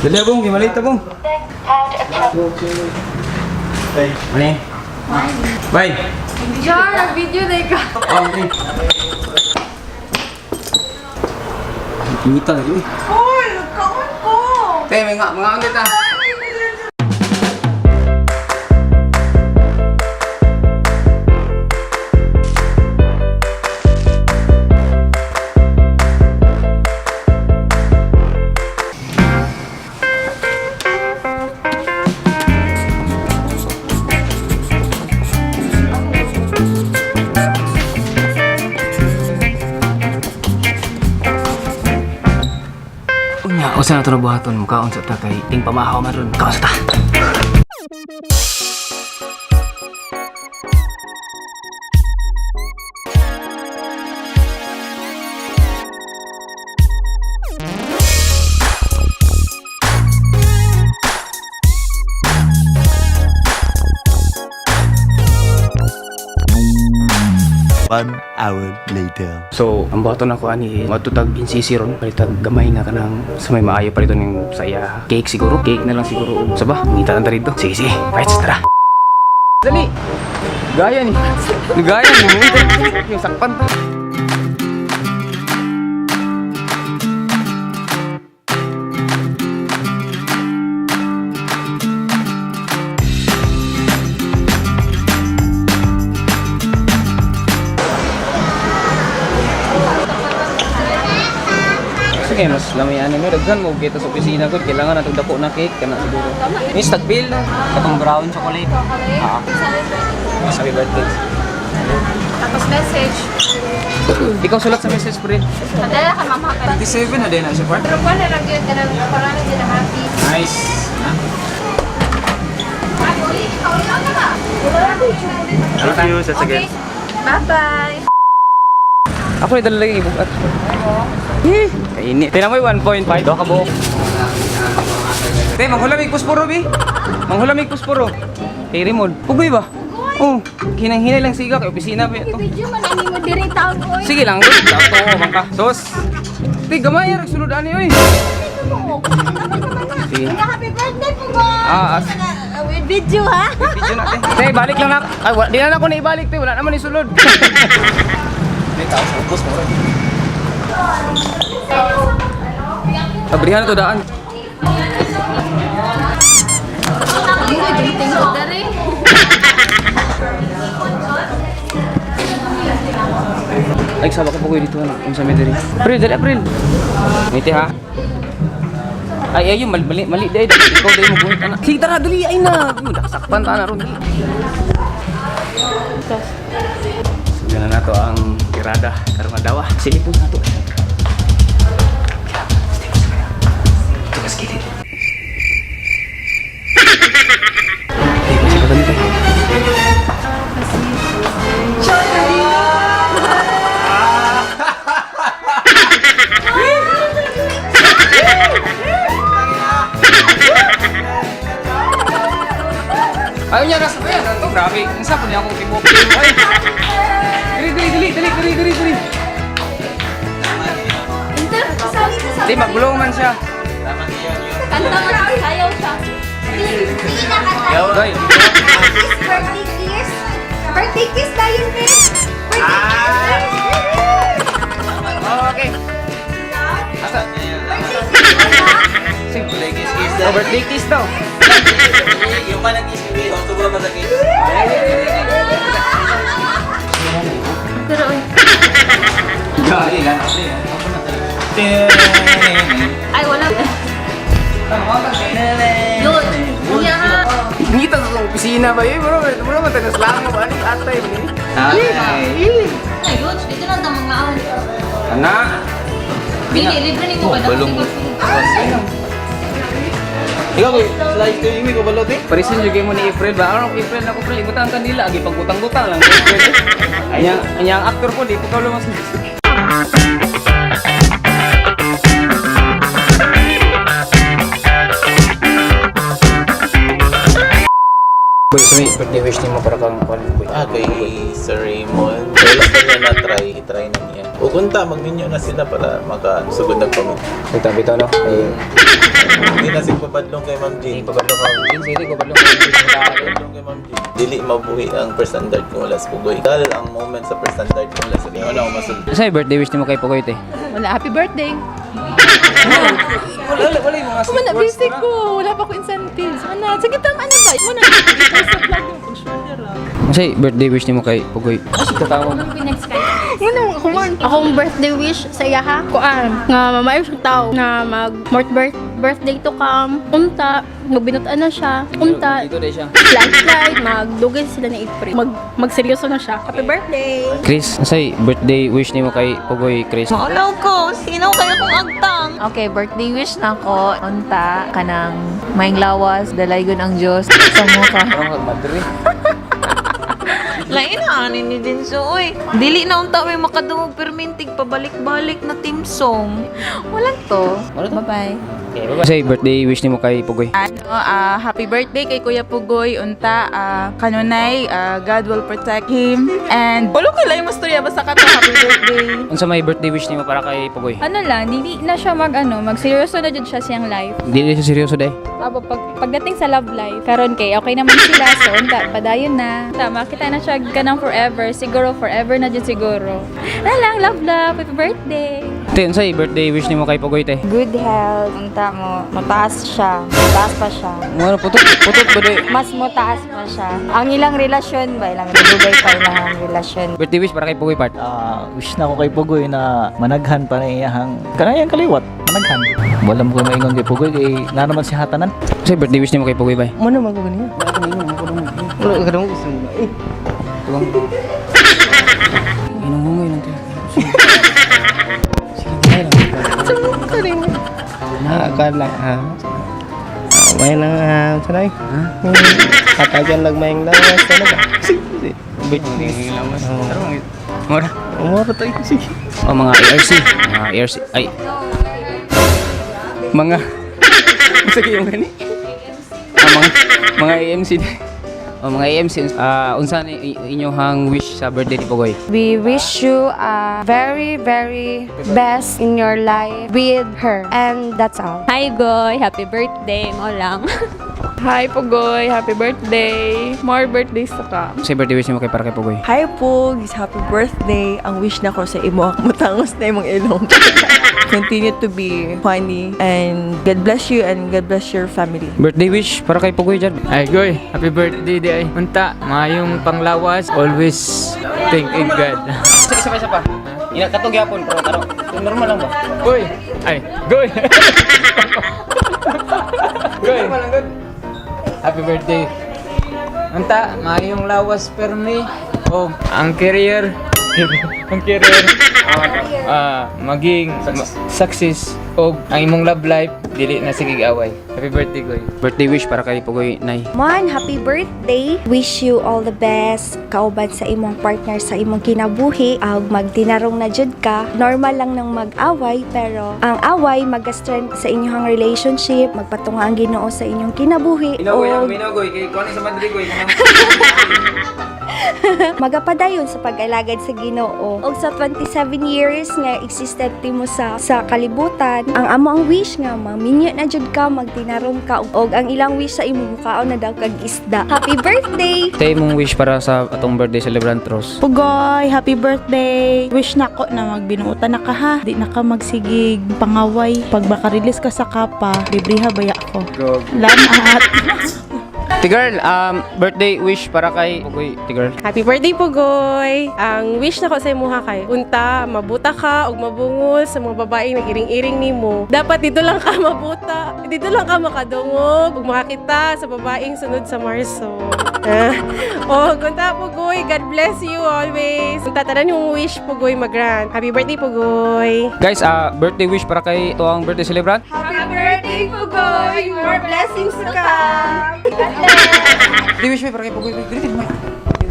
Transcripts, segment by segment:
Dali bong, gimalita bong. Mani. Bye. Jar, nag-video na ikaw. Oh, okay. Ingita lagi. Uy. Uy, nagkaon ko! Te, may nga, mga ulit ah. Unya, usa na to na buhaton mukaon sa ta kay ting pamahaw man ron. Kaon sa ta. One hour later. So, ang buhaton ako ani matutag NCC ron, palitag gamay nga kanang sa may maayo pa rito ning sa iya. Cake siguro, cake na lang siguro og saba. Ngita lang ta rito. Sige, sige. Right, tara. Dali. Gaya ni. Gaya ni. Yung sakpan ta. Sige, mas lamian mo. Daghan mo kita sa opisina ko. Kailangan natong dako na cake kana siguro. Miss tagbil na. Katong brown chocolate. Ah. Happy birthday. Tapos message. Ikaw sulat sa message pre. Padala ka mama ka. 27 na din na siya par. Pero pa na lang yun, kanang parang na na happy. Nice. Thank you, sa Okay. Bye-bye. Ako na dala lagi ibukat. Eh, kaini. Tingnan mo yung 1.5. Doha ka buok. Te, manghulamig pusporo bi. Manghulamig pusporo. Kay Rimon. Pugoy ba? Oh, hinang-hinay lang siga kay opisina ba ito. Video man ani mo diri taon oy. Sige lang, good. Ato man ka. Sos. Te, gamay ra sulod ani oy. Sige. Happy birthday po ko. Ah, as- With video ha. Video na, te. Te, balik lang na. Ay, wala, di na ako na ibalik, te. Wala naman isulod. May tao sa ubos mo. Abrihan na to daan. Ay, sawa ka po kayo dito. Ano? Unsa may diri? April, dali April. Ngiti ha. Ay, ayun, mali, mali, mali, dahil, ikaw dahil mo buhit, anak. Sige, tara, dali, ay na. Ayun, Sakpan, ta na ron, dali. Sundan na nato ang tirada, karong adlaw. Silipon na to. Ito kas gilid. Ay, kasi ka dito. Ayaw niya nasa ba yan? Ito, grabe. Ang sa niya akong tibok. Ay! Dali, dali, dali, dali, dali, dali, dali. Di, magulong man siya. Kanta man sayaw siya. Sige na kanta. Doy. Birthday kiss. Birthday kiss tayo, Miss. Birthday kiss. Oh, okay. Asa? Birthday kiss. Simple. Oh, birthday kiss daw. Yung pa nag-kiss, yung sobra pa sa kiss. Pero oy. Dali lang. Ay wala. Yun. Kuya ha. Ngita sa opisina ba yun? Bro, bro, man tagas lang mo ba? Anong atay ni? Ay. Ay yun, dito lang ta mga ahon. Ana. Bili libre nimo kada Balong. Ikaw, slice to yung ko balot eh. Parisin yung mo ni April ba? Ano April na ko pre, ibutang kanila, agi pagutang-gutang lang. April. Anya, anya ang actor ko di ko kaulo mas. Boy, so may birthday wish nimo para kang kuan boy. Ah, kay Sir Raymond. Wala pa niya na-try. I-try na niya. Ug unta magminyo na sila para makasugod ng pamilya. Ito bitaw, no? Ay, Hindi na sig pabadlong kay Ma'am Jean. pabadlong ko. Jean, sige, pabadlong ko. Pabadlong kay Ma'am Jean. Dili mabuhi ang first standard kung wala sa Pugoy. Dahil ang moment sa first standard kung wala sa Pugoy. Wala akong masulti. Sa birthday wish nimo kay Pugoy, te? Wala, happy birthday. Wala, wala yung mga Wala, basic ko. Wala pa ko incentives. Wala, sige, tama na ba? Wala, ikaw sa vlog yung pag-shoulder ah. Unsay birthday wish nimo kay Pugoy? Kasi katawag. Akong birthday wish sa iya ha. Kuan, nga mamayo siyang tao na mag more birthday to come. Unta, magbinutan na siya. Unta, Dito dai siya. slide slide, magdugay sila ni April. Magseryoso na siya. Happy birthday! Chris, unsay birthday wish nimo kay Pugoy, Chris? Maulaw ko. Sino kayo kung agtang? Okay, birthday wish na ko. Unta, kanang maing lawas, dalaygon ang Diyos sa mukha. Parang madre. Lain na ani ni Jinso, oy. Dili na unta may makadungog permintig pabalik-balik na team song. Walang to. Wala to. Bye-bye. Okay, bye-bye. Unsay birthday wish nimo kay Pugoy? Ano, happy birthday kay Kuya Pugoy. Unta, kanunay, God will protect him. And, wala ko lang yung mastorya, basta ka to, happy birthday. Unsa may birthday wish nimo para kay Pugoy? Ano lang, dili na siya mag ano, magseryoso na jud siya siyang life. Dili siya seryoso dai. Abo pagdating sa love life, karon kay okay naman sila, so unta padayon na. Tama kita na siya ganang forever, siguro forever na jud siguro. Ano lang, love love, happy birthday. Te, unsay birthday wish nimo kay Pugoy, te? Good health. Unta mo, mataas siya. Mataas pa siya. Ano putot putot ba dai? Mas mataas pa siya. Ang ilang relasyon ba? Ilang dugay pa ilang relasyon. Birthday wish para kay Pugoy part. Wish na ako kay Pugoy na managhan pa na iyahang kanayang kaliwat, managhan. Wala mo ko maingon kay Pugoy kay na naman si hatanan. Unsay birthday wish nimo kay Pugoy, bay? Mo naman ko ganiya. Wala ka dong gusto mo. Eh. Tuwang. Inungungay lang tayo. Sige, kaya lang. Nakakal lang ha. May lang ha, sanay. Ha? Hatagan lang may lawas talaga. Sige. May lawas. Mura. Umoro tayo. Sige. Oh, mga ARC. Mga ARC. Ay. Mga Sige yung gani. Mga AMC. Oh, mga AMC. Unsa ni inyohang wish sa birthday ni Pugoy? We wish you a very, very best in your life with her. And that's all. Hi Goy, happy birthday mo lang. Hi, Pugoy. Happy birthday. More birthdays to come. Unsay birthday wish nimo kay para kay Pugoy? Hi Pugs! Happy birthday! Ang wish na ko sa imo, mutangos na imong ilong. Continue to be funny and God bless you and God bless your family. Birthday wish para kay Pugoy dyan. Ay, Goy, happy birthday di ay. Unta, maayong panglawas, always think in God. Isa pa, isa pa. Ina katong gyapon pero taro. Normal lang ba? Goy! Ay, Goy! Goy! Happy birthday. Unta, maayong lawas permi. O, ang career, ang career, maging success o ang imong love life, dili na sige away. Happy birthday, Goy. Birthday wish para kay Pugoy, Nay. Mon, happy birthday! Wish you all the best. Kauban sa imong partner sa imong kinabuhi. Ag magtinarong na jud ka. Normal lang nang mag-away pero ang away mag-strength sa inyong relationship, magpatunga ang Ginoo sa inyong kinabuhi. Minagoy, ug minagoy kay kuan sa Madrid goy. magapadayon sa pag-alagad sa Ginoo. Og sa 27 years nga existent mo sa kalibutan, ang amo ang wish nga maminyo na jud ka, magtinarong ka og ang ilang wish sa imo mukaon na daw kag isda. Happy birthday! Tay mong wish para sa atong birthday celebrant Rose. Pugoy, happy birthday! Wish na ko na magbinuutan na ka ha. Di na ka magsigig pangaway. Pag makarelease ka sa kapa, libriha baya ko. Go. Lamat! Ti girl, birthday wish para kay Pugoy, ti girl. Happy birthday, Pugoy! Ang wish na ko sa imuha kay unta, mabuta ka ug mabungol sa mga babaeng nag-iring-iring nimo. Dapat dito lang ka mabuta, dito lang ka makadungog ug makakita sa babaeng sunod sa Marso. Ah. Oh, unta Pugoy, God bless you always. Unta tanan yung wish Pugoy mag-grant. Happy birthday, Pugoy! Guys, birthday wish para kay tuang birthday celebrant. Happy birthday, Pugoy! More blessings to come! Birthday wish para kay Pugoy.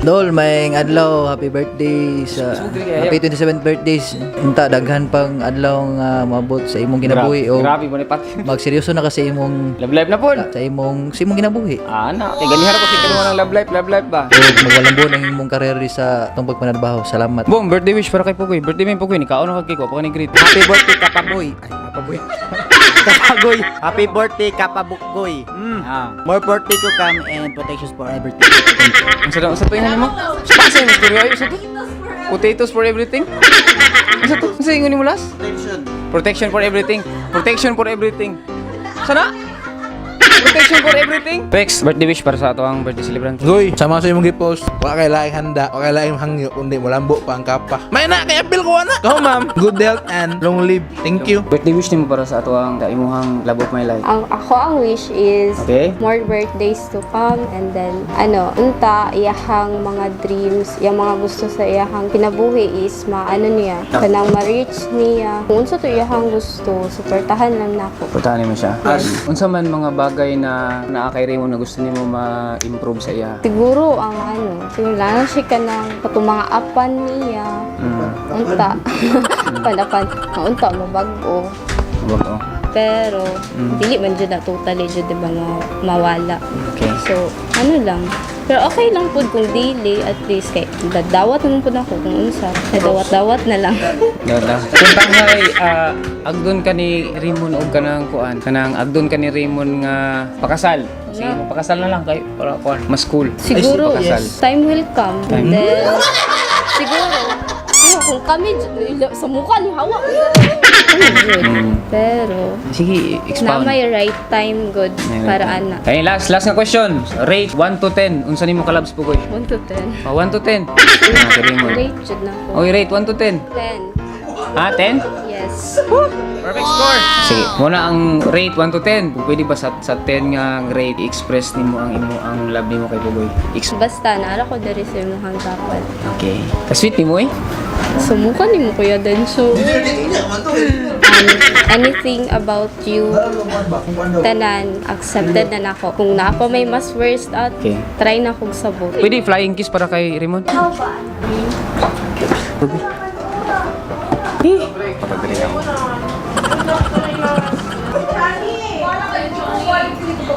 Dol, maayong adlaw, happy birthday sa happy 27th birthday. Unta daghan pang adlaw nga moabot sa imong kinabuhi o Grabe mo ni pat. Magseryoso na ka sa imong Love life na pod. Sa imong kinabuhi. Ah, na. Kay ganihan ko si kanuha ng love life ba. O magwalang ang imong karera sa atong pagpanarbaho. Salamat. Bong, birthday wish para kay Pugoy. Birthday man Pugoy, ni kaon na kag cake, wa pa ka ni greet. Happy birthday, Kapaboy. Ay, Kapaboy. Kapagoy. Happy birthday, Kapabukoy. More birthday to come and protections for everything. Ang sa sa tuingan nimo? Sa mo istorya ayo sa to? Potatoes for everything? Ano sa to? Sa ingon nimo last? Protection. Protection for everything. Protection for everything. Sana? Protection for everything. Pex, birthday wish para sa ato ang birthday celebrant. Goy, sama sa imong gipost, wa kay laing handa, wa kay laing hangyo, kundi molambo pa ang kapa. May na, kay apil ko ana. Go, ma'am. Good health and long live. Thank you. Birthday wish nimo para sa ato ang imuhang love of my life. Ang ako ang wish is more birthdays to come and then ano, unta iyahang mga dreams, iyang mga gusto sa iyahang kinabuhi is maano niya, kanang ma-reach niya. Kung unsa to iyahang gusto, suportahan lang nako. Puntahan nimo siya. Unsa man mga bagay na naa kay Raymond na gusto nimo ma-improve sa iya? Siguro ang ano, siguro lang siya kanang katong mga apan niya. Unta. Apan-apan. Unta mabag-o. Wag oh. Pero dili man jud na totally jud, di ba, mawala. So, ano lang. Pero okay lang pud kung dili, at least kay dadawat naman pud ako kung unsa. Dadawat-dawat na lang. Dawat lang. Kung tanghay, agdon ka ni Raymond og kanang kuan, kanang agdon ka ni Raymond nga pakasal. Sige, pakasal na lang kay para kuan, mas cool. Siguro, Pakasal. time will come. Time. Then, siguro, siguro kung kami, sa mukha ni hawak. Pero, Sige, na expound. may right time good May right para time. ana. Okay, last last nga question. Rate 1 to 10. Unsa nimo kalabs, Pugoy? 1 to 10. Oh, 1 to 10. Ah, si Raymond. Rate jud na ko. Okay, rate 1 to 10. 10. Ah, 10? Yes. Perfect score. Sige, muna ang rate 1 to 10. Kung pwede ba sa 10 nga rate, i-express nimo ang imo ang love nimo kay Pugoy. Basta naara ko diri sa imong dapat. Okay. Ka-sweet nimo eh. Sumuka nimo, Kuya Denso. Anything about you, tanan, accepted na nako. Kung naa pa may mas worst out, try na kog sabot. Pwede flying kiss para kay Raymond? Papadali ako.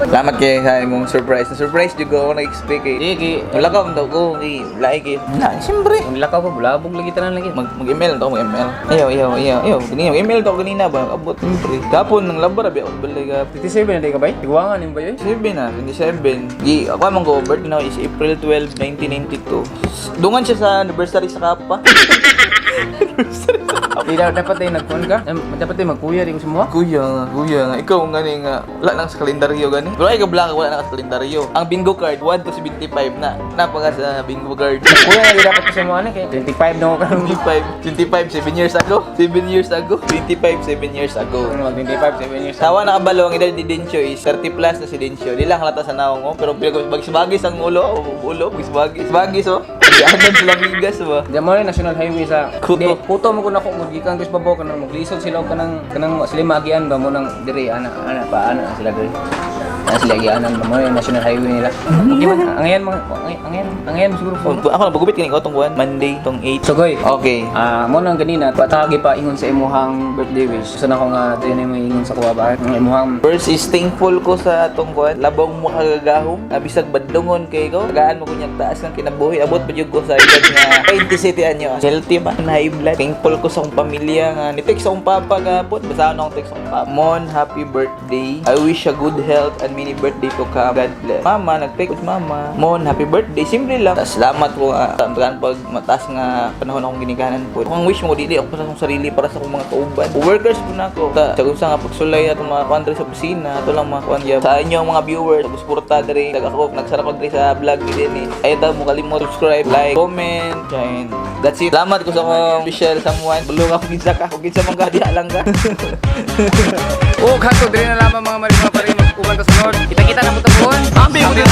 Salamat kay sa imong surprise. Na surprise jud ko, ako nag-expect kay. Di kay Mulakaw man daw ko kay lahi kay. Na, siyempre. Mulakaw pa, bulabog lagi tanan lagi. Mag mag-email to, mag-email. Ayaw, ayaw, ayaw, ayaw. Ganina, mag-email to ganina ba? Abot siyempre. Gapon nang labar abi ako balay ka. 27 na di ka bay? Tigwangan nimo ba yun? 7 na, 27. Gi, ako man ko birthday na is April 12, 1992. Dungan siya sa anniversary sa Kapa. Di dapat ay nagkuan ka? Dapat ay magkuya di ko sa mga. Kuya nga, kuya nga. Ikaw nga ni nga, wala nang sa kalendaryo gani. Pero ay kablanka, wala nang sa kalendaryo. Ang bingo card, 1 to 75 na. Napaka sa bingo card. Kuya nga di dapat ko sa mga ano kay 25 na ko karon. 25, 25, 7 years ago. 7 years ago. 25, 7 years ago. Ano, mag 25, 7 years. Tawa nakabalo, ang edad ni Dencio is 30 plus na si Dencio. Di lang halata sa naong oh, pero bagis-bagis ang ulo, oh, ulo, bagis-bagis. Bagis oh. Dianan sila migas ba? Diyan mo rin national highway sa Kuto. Di, Kuto mo kun ako gikan ko sa babaw kanang maglisod sila og kanang sila maagian ba mo nang diri ana ana pa ana sila diri. Ana sila agianan ba mo yung national highway nila. Okay man, angayan mga angayan angayan siguro Oh, po. ako na pagupit kini ko tong kuan, Monday tong 8. So goy. Okay. Ah, mo nang ganina patagi pa ingon sa imuhang birthday wish. Gusto na ko nga dili na mo ingon sa kuha ba ang imuhang First is thankful ko sa atong kuan, labong mo kagagahom, bisag badlongon kay ko. Tagaan mo kunyag taas ng kinabuhi, abot pa jud ko sa edad nga 27 anyo. Healthy man, high blood. Thankful ko sa akong pamilya nga ni text akong papa gapon. Basta akong text akong papa. Mon, happy birthday. I wish a good health and many birthday to come. God bless. Mama, nag-text mama. Mon, happy birthday. Simple lang. Tas salamat ko nga tagaan pag mataas nga panahon akong ginikanan po. Kung ang wish mo dili ako sa akong sarili para sa akong mga kauban. Workers po na ako. Sa unsa nga pagsulay atong mga kuan diri sa opisina, ato lang mga kuan gyud. Sa inyo mga viewers, sa suporta diri, nag ako nagsara ko diri sa vlog ni din eh. Ayaw ta mo kalimot subscribe, like, comment, and that's it. Salamat ko sa akong official someone. Bulong ako kinsa ka, kung kinsa man ka diha lang ka. Oh, kato diri na lamang mga mali mga pare mag-uban ta sunod. Kita-kita na po ta buon. Ambi mo din.